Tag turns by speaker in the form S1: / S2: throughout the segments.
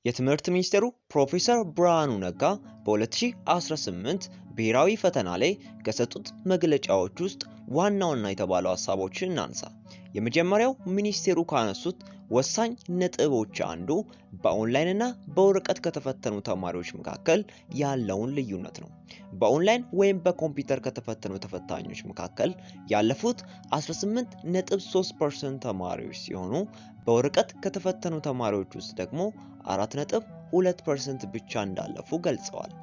S1: የትምህርት ሚኒስቴሩ ፕሮፌሰር ብርሃኑ ነጋ በ2018 ብሔራዊ ፈተና ላይ ከሰጡት መግለጫዎች ውስጥ ዋና ዋና የተባሉ ሀሳቦችን እናንሳ። የመጀመሪያው ሚኒስቴሩ ካነሱት ወሳኝ ነጥቦች አንዱ በኦንላይን እና በወረቀት ከተፈተኑ ተማሪዎች መካከል ያለውን ልዩነት ነው። በኦንላይን ወይም በኮምፒውተር ከተፈተኑ ተፈታኞች መካከል ያለፉት 18.3% ተማሪዎች ሲሆኑ በወረቀት ከተፈተኑ ተማሪዎች ውስጥ ደግሞ 4.2% ብቻ እንዳለፉ ገልጸዋል።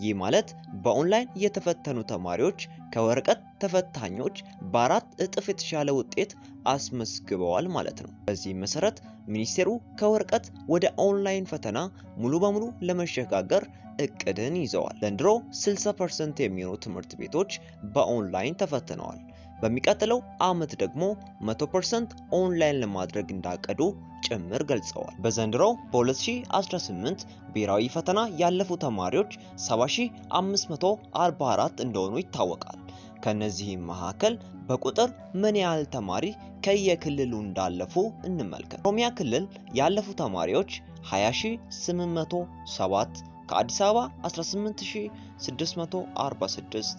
S1: ይህ ማለት በኦንላይን የተፈተኑ ተማሪዎች ከወረቀት ተፈታኞች በ4 እጥፍ የተሻለ ውጤት አስመዝግበዋል ማለት ነው። በዚህ መሰረት ሚኒስቴሩ ከወረቀት ወደ ኦንላይን ፈተና ሙሉ በሙሉ ለመሸጋገር እቅድን ይዘዋል። ዘንድሮ 60% የሚሆኑ ትምህርት ቤቶች በኦንላይን ተፈትነዋል። በሚቀጥለው አመት ደግሞ 100% ኦንላይን ለማድረግ እንዳቀዱ ጭምር ገልጸዋል። በዘንድሮ በ2018 ብሔራዊ ፈተና ያለፉ ተማሪዎች 70544 እንደሆኑ ይታወቃል። ከነዚህም መካከል በቁጥር ምን ያህል ተማሪ ከየክልሉ እንዳለፉ እንመልከት። ኦሮሚያ ክልል ያለፉ ተማሪዎች 20807፣ ከአዲስ አበባ 18646፣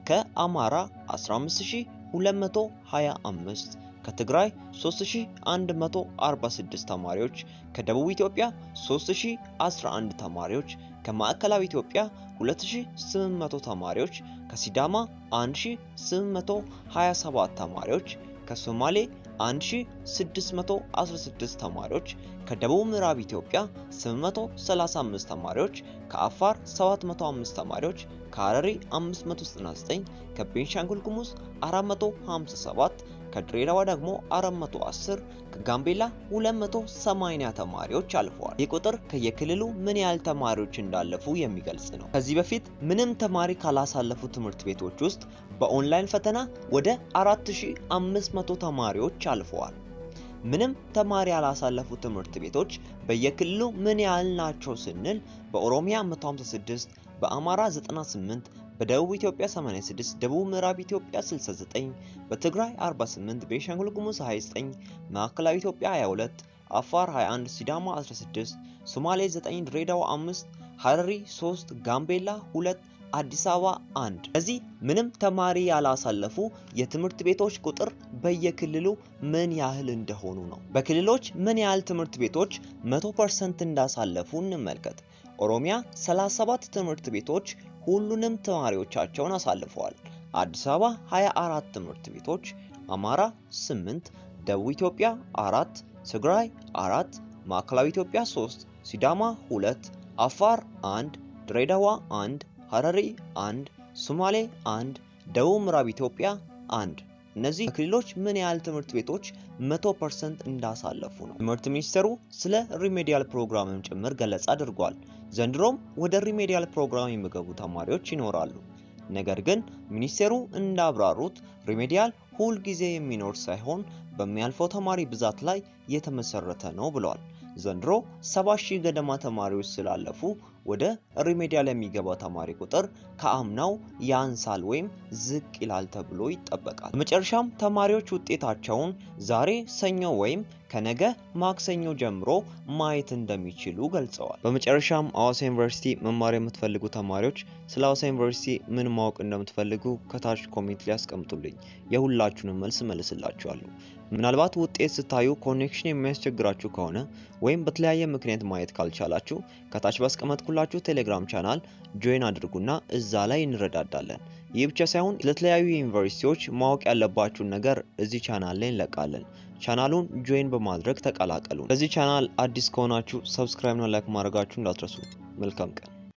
S1: ከአማራ 15225፣ ከትግራይ 3146 ተማሪዎች፣ ከደቡብ ኢትዮጵያ 3011 ተማሪዎች፣ ከማዕከላዊ ኢትዮጵያ 2800 ተማሪዎች፣ ከሲዳማ 1827 ተማሪዎች፣ ከሶማሌ 1616 ተማሪዎች፣ ከደቡብ ምዕራብ ኢትዮጵያ 835 ተማሪዎች፣ ከአፋር 705 ተማሪዎች፣ ከሐረሪ 599፣ ከቤንሻንጉል ጉሙዝ 457፣ ከድሬዳዋ ደግሞ 410፣ ከጋምቤላ 280 ተማሪዎች አልፈዋል። ይህ ቁጥር ከየክልሉ ምን ያህል ተማሪዎች እንዳለፉ የሚገልጽ ነው። ከዚህ በፊት ምንም ተማሪ ካላሳለፉ ትምህርት ቤቶች ውስጥ በኦንላይን ፈተና ወደ 4500 ተማሪዎች አልፈዋል። ምንም ተማሪ ያላሳለፉ ትምህርት ቤቶች በየክልሉ ምን ያህል ናቸው ስንል በኦሮሚያ 156፣ በአማራ 98፣ በደቡብ ኢትዮጵያ 86፣ ደቡብ ምዕራብ ኢትዮጵያ 69፣ በትግራይ 48፣ ቤንሻንጉል ጉሙዝ 29፣ ማዕከላዊ ኢትዮጵያ 22፣ አፋር 21፣ ሲዳማ 16፣ ሶማሌ 9፣ ድሬዳዋ 5፣ ሐረሪ 3፣ ጋምቤላ 2፣ አዲስ አበባ 1። እዚህ ምንም ተማሪ ያላሳለፉ የትምህርት ቤቶች ቁጥር በየክልሉ ምን ያህል እንደሆኑ ነው። በክልሎች ምን ያህል ትምህርት ቤቶች 100% እንዳሳለፉ እንመልከት። ኦሮሚያ 37 ትምህርት ቤቶች ሁሉንም ተማሪዎቻቸውን አሳልፈዋል። አዲስ አበባ 24 ትምህርት ቤቶች፣ አማራ 8፣ ደቡብ ኢትዮጵያ 4፣ ትግራይ 4፣ ማዕከላዊ ኢትዮጵያ 3፣ ሲዳማ 2፣ አፋር 1፣ ድሬዳዋ 1፣ ሐረሪ 1፣ ሶማሌ 1፣ ደቡብ ምዕራብ ኢትዮጵያ 1። እነዚህ ክልሎች ምን ያህል ትምህርት ቤቶች 100% እንዳሳለፉ ነው። ትምህርት ሚኒስቴሩ ስለ remedial ፕሮግራምም ጭምር ገለጻ አድርጓል። ዘንድሮም ወደ remedial ፕሮግራም የሚገቡ ተማሪዎች ይኖራሉ። ነገር ግን ሚኒስቴሩ እንዳብራሩት remedial ሁል ጊዜ የሚኖር ሳይሆን በሚያልፈው ተማሪ ብዛት ላይ የተመሰረተ ነው ብለዋል። ዘንድሮ 70,000 ገደማ ተማሪዎች ስላለፉ ወደ remedial የሚገባ ተማሪ ቁጥር ከአምናው ያንሳል ወይም ዝቅ ይላል ተብሎ ይጠበቃል። በመጨረሻም ተማሪዎች ውጤታቸውን ዛሬ ሰኞ ወይም ከነገ ማክሰኞ ጀምሮ ማየት እንደሚችሉ ገልጸዋል። በመጨረሻም ሐዋሳ ዩኒቨርሲቲ መማር የምትፈልጉ ተማሪዎች ስለ ሐዋሳ ዩኒቨርሲቲ ምን ማወቅ እንደምትፈልጉ ከታች comment ላይ አስቀምጡልኝ። የሁላችሁንም መልስ እመልስላችኋለሁ። ምናልባት ውጤት ስታዩ connection የሚያስቸግራችሁ ከሆነ ወይም በተለያየ ምክንያት ማየት ካልቻላችሁ ከታች ባስቀመጥኩላችሁ ቴሌግራም channel join አድርጉና እዛ ላይ እንረዳዳለን። ይህ ብቻ ሳይሆን ለተለያዩ ዩኒቨርሲቲዎች ማወቅ ያለባችሁን ነገር እዚህ ቻናል ላይ እንለቃለን። ቻናሉን join በማድረግ ተቀላቀሉ። ለዚህ ቻናል አዲስ ከሆናችሁ subscribe እና like ማድረጋችሁ እንዳትረሱ። መልካም ቀን።